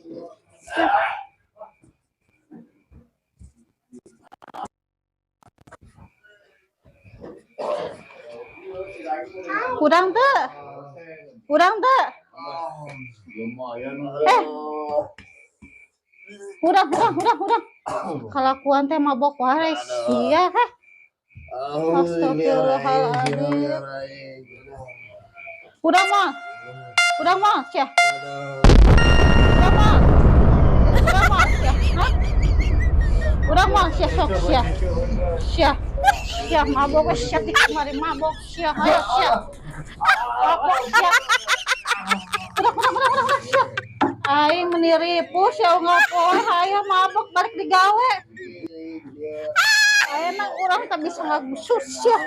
Sia. Kurang teu? Kurang teu? Lumayan. Eh. Hurang, hurang, hurang, hurang. Kalakuan teh mabok wae sia heh. Astagfirullahaladzim. Hurang mah. Hurang mah sia. Hurang mah. Hurang mah sia. Hah? Hurang mah sia, sok sia. Sia. Sia mabok we sia, ti kamari mabok sia. Hayo sia. Mabok sia. Hurang, hurang, hurang, hurang, hurang sia. Aing meni ripuh sia, unggal poe hayo mabok balik digawe. Ayeuna urang teh bisa ngagusus sia.